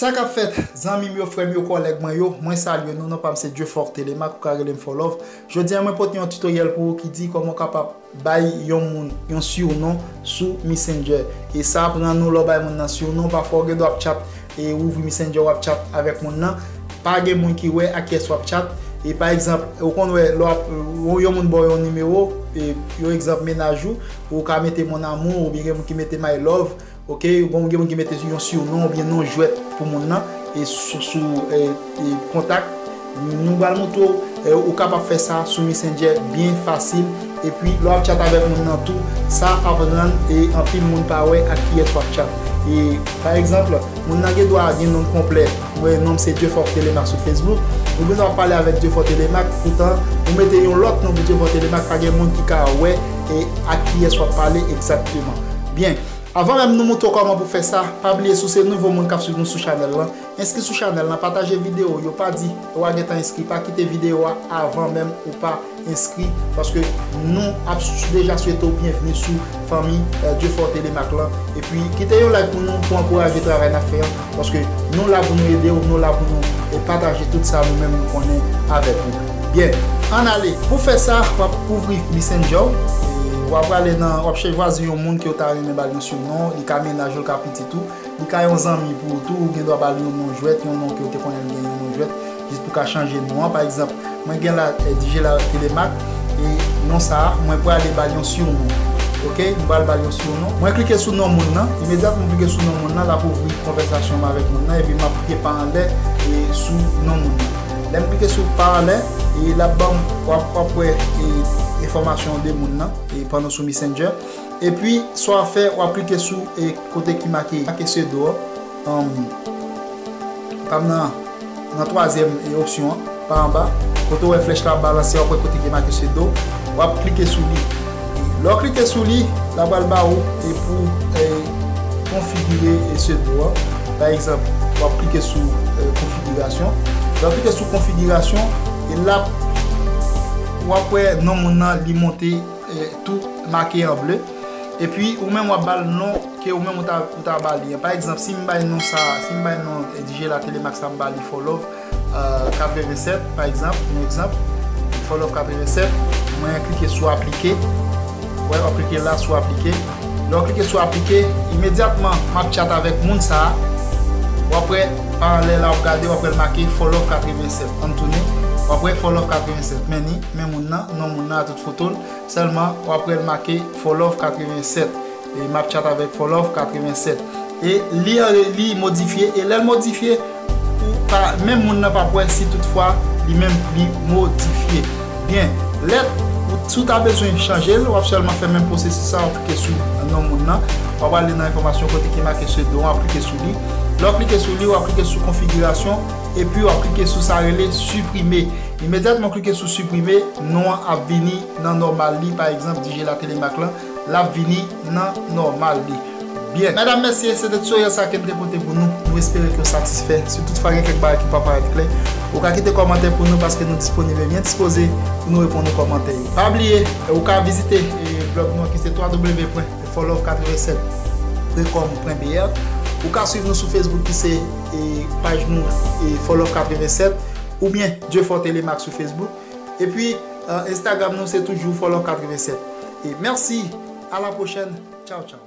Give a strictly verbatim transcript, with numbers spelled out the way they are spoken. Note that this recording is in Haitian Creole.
Sa k ap fèt, zanmi m yo, frè m yo, kòlèg mwen yo, mwen salye nou, non pa m se Dieufortelemak, ou ka rele m Fòlòv. Jodi a, mwen pote yon tutoriel pou ou ki di kòman w kapab bay yon moun yon surnom sou Messenger. E sa ap rann ou lè w bay moun nan surnom, pafwa w gen dwa ap chat e ou ouvri Messenger w ap chat avèk moun nan. Pa gen moun ki wè ak kiyès w ap chat. E pa egzanp, ou konn wè, lè w ap, yon moun ba w yon nimewo, e yon egzanp, mennaj ou, ou ka mete mon amour, oubyen gen moun ki mete my love, ok, ou gen moun ki mete yon surnom oubyen non jwèt pou moun nan, e sou, sou, e, e, kontak. Nou pral montre w, e, ou kapab fè sa sou Messenger byen fasil. Epi, lè w ap chat avèk moun nan tou, sa ap rann, e, anpil moun pa wè ak kiyès w ap chat. E, pa egzanp, moun nan gen dwa gen non konplè. Mwen, non m se Dieufortelemak sou Facebook. Ou gen dwa ap pale avèk Dieufortelemak, poutan ou mete yon lòt non pou Dieufortelemak, pa gen moun ki ka wè, e, ak kiyès w ap pale egzakteman. Byen, avan menm nou montre w kòman pou fè sa, pa bliye, si w se nouvo moun k ap swiv nou sou chanèl lan, enskri sou chanèl lan, pataje videyo yo, pa di w a gentan enskri, pa kite videyo a avan menm ou pa enskri, paske nou ap s-, deja swete w byenvni sou fanmi, e, Dieufortelemak lan. Epi, kite yon like pou nou, pou ankouraje travay n ap fè an, paske nou la pou nou ede w, nou la pou nou, e, pataje tout sa nou menm nou konnen avèk ou. Byen, ann ale. Pou fè sa, w ap ouvri Messenger w, e, w ap prale nan, w ap chwazi yon moun ke w ta renmen ba l yon surnom, li ka mennaj ou, li ka pitit ou. Li ka yon zanmi pou ou tou, ou gen dwa ba l yon non jwèt, yon non ke w te konnen l gen yon non jwèt, jis pou ka chanje non an. Pa egzanp, mwen gen la, e, Dijela Telemak, e non sa a, mwen prale ba l yon surnom. Ok, m pral ba l yon surnom. Mwen klike sou non moun nan, imedyatman m klike sou non moun nan, l ap ouvri konvèsasyon m avèk moun nan, epi m ap klike pa anlè, e, sou non moun nan. Lè m klike sou pa anlè, e l ap ban m, w ap, w ap wè, e, enfòmasyon de moun nan, e pandan sou Messenger. Epi, sa w ap fè, w ap klike sou, e, kote ki make, make pseudo an. Anm, pa m nan, nan twazyèm, e, opsyon an, pa anba. Kote w wè flèch la ap balanse, w ap wè kote ki make pseudo. W ap klike sou li. Lè w klike sou li, l ap pral ba ou, e, pou, e, konfigire, e, pseudo an. Pa egzanp, w ap klike sou, e, konfigirasyon. Lè w klike sou konfigirasyon, e l ap, w ap wè non moun nan, li monte, e, tou make an ble. Epi, ou menm w ap ba l non ke ou menm ou ta, ou ta ba li an. Pa egzanp, si m bay non sa, si m bay non, e, Dijela Telemak sa, m ba li Fòlòv, e, katrevennsèt, pa egzanp, yon egzanp, Fòlòv katrevennsèt, mwen klike sou aplike. Wè, w ap klike la sou aplike. Lè w klike sou aplike, imedyatman m ap chat avèk moun sa a. W ap wè, pa anlè la w ap gade, w ap wè l make Fòlòv katrevennsèt. Ann tounen. W ap wè Fòlòv katrevennsèt. Men ni, men moun nan, non moun nan, a tout foto l. Sèlman, w ap wè l make Fòlòv katrevennsèt. E m ap chat avèk Fòlòv katrevennsèt. E li, li modifye, e lè l modifye, ou pa, menm moun nan p ap wè si toutfwa li menm li modifye. Byen, lè, ou, si w ta bezwen chanje l, w ap sèlman fè menm pwosesis sa, w ap klike sou non moun nan, w ap ale nan enfòmasyon kote ki make pseudo, w ap klike sou li. Lè w klike sou li, w ap klike sou konfigirasyon, epi w ap klike sou sa rele siprime. Imedyatman w klike sou siprime, non an ap vini nan nòmal li, pa egzanp, Dijela Telemak lan, l ap vini nan nòmal li. Byen. Medam, mesye, se te tutorial sa ke m te pote pou nou. Nou espere ke w satisfè. Si toutfwa gen kèk bagay ki pa parèt klè, ou ka kite kòmantè pou nou paske nou disponib e byen dispoze pou nou reponn ou kòmantè yo. Pa bliye, ou ka vizite, e, blòg nou an ki se w w w pwen fòlòv katrevennsèt pwen kòm pwen B R. Ou ka swiv nou sou Facebook ki se, e, paj nou, e, Fòlòv katrevennsèt oubyen Dieufortelemak sou Facebook. Epi, e, Instagram nou se toujou Fòlòv katrevennsèt. E mèsi, a la pwochèn. Tchaw, tchaw.